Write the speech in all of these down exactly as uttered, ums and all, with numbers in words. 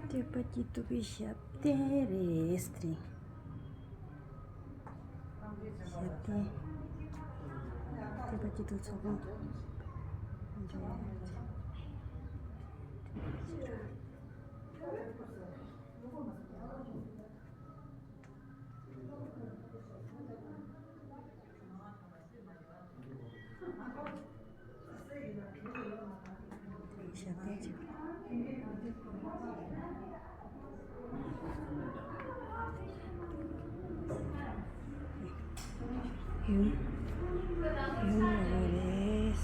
ཐེག་པ་སྐྱིད་སྡུག་གི་ཞབས་བརྟན་རེད་ཟེར། ཞབས་བརྟན། ཐེག་པ་སྐྱིད་སྡུག་ཚོགས་ཁང་། ཡུམ། ཡུམ་ཡོད་རེད།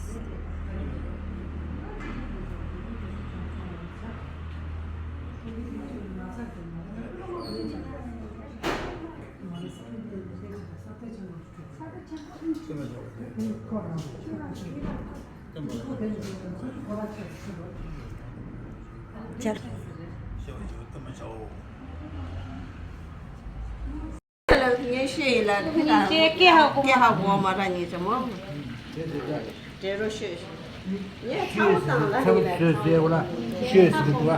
ངས་ཤེས་ཡིན་ལ། ངས་ཀྱེ་ཧ་གོ་མ་ར་ངས་ཅམ་མོ། འདྲེ་རོ་ཤོད། ངས་ཚ་བོ་བཏང་ལ་ཡིན་ལ། ཤོད་ཟེར་བ་ལ་ཤོད་ཟེར་གི་འདུག་བ།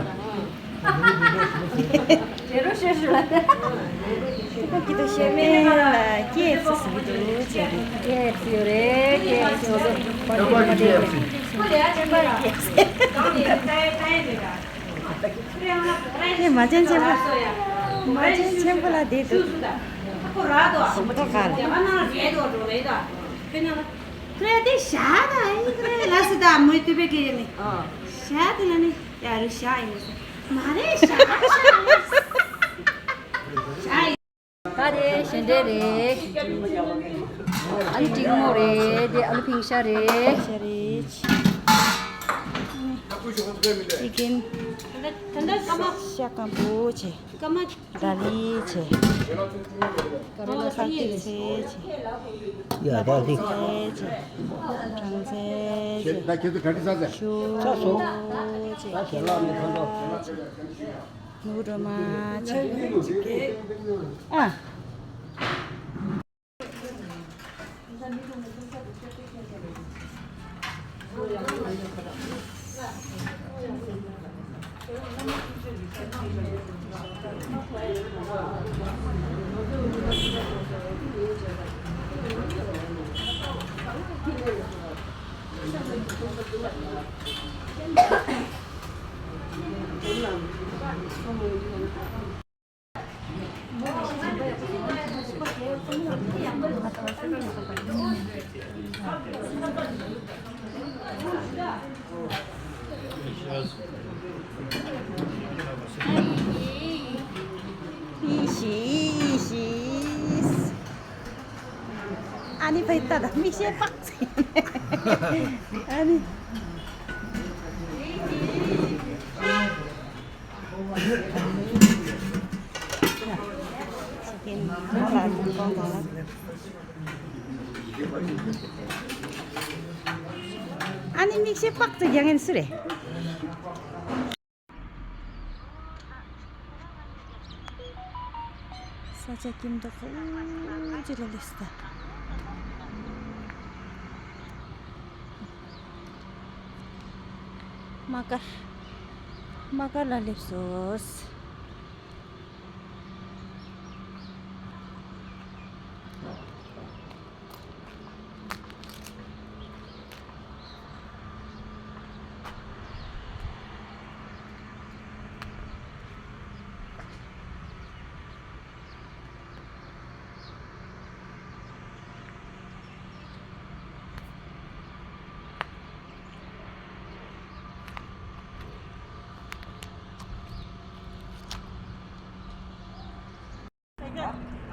འདྲེ་རོ་ཤོད་ཤོད་ལ། ཐེག་པ་སྐྱིད་སྡུག་ཞབས་བརྟན་ལ་ཀེ་ཨེཕ་སི་ཟེར་གི་འདུག་བྱས་ཏེ། ཀེ་ཨེཕ་སི་ཡོད་རེད། ཀེ་ཨེཕ་སི་ཡོད་རེད། ཀེ་ཨེཕ་སི། ཨེ་མ་བྱན་ཆེན་པོ། མ་བྱན་ཆེན་པོ་ལ་བསྡད་འདུག་ཞིམ་ཏོག་ག་ལ། ཁོ་ར་དེ་ཞག་དང་ཨེ་ཁོ་ར་ལ་སི་ད་མོའི་ཏུ་པེ་ཀེ་ཡ་ནི། ཞག་དེ་ལ་ནི་ཡ་རུ་ཞག་ཡིན་ས། མ་རེད་ཞག་ཞག་ཡིན། ད་རེད་ཞེ་འདྲ་རེད། ཨ་ནི་འབྲིང་མོ་རེད། དེ་ཨ་ལུ་ཕིང་ཤ་རེད། ཤ་རེད། ཅི་ཀིན། ཤ་སྐམ་པོ་བྱས། ད་ལི་བྱས། ཀ་རེ་ལ་ཁ་ཏིག་ཚེ་བྱས། ཡ་ད་ལི། ཚེ་བྱས། གྲང་ཚེ་བྱས། ད་ཁྱེད་ཚོ་ག་རེ་ཟ་ཟེར། ཞུ་ཚ་སོང་། བྱས། ད་ཞལ་ལག་ནི་ཁ་ལོ། ནུ་རོ་མ་ཆེ། ཨ། ཨ་ནི་ཕ་ཡི་ཏ་ད་མིག་ཤེལ་པག་ཚེ། ཨ་ནི། ཨ་ནི་མིག་ཤེལ་པག་ཚེ་རྒྱག་མཁན་སུ་རེད། ས་ཆ་ཁྱིམ་ཐོག་ཁ་ལུ་ཅི་ལ་ལེ་སི་ད། མ་ཀར། མ་ཀར་ལ་སླེབས་སོང་།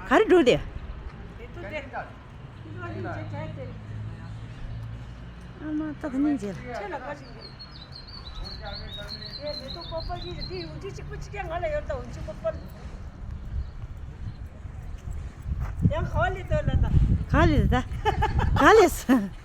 ག་རེ་འགྲོ་དེ། ཨ་མ་ཏག་ནི་མཇལ། ཡང་ག་ལེ་ད། ག་ལེ་ད། ག་ལེ་ས།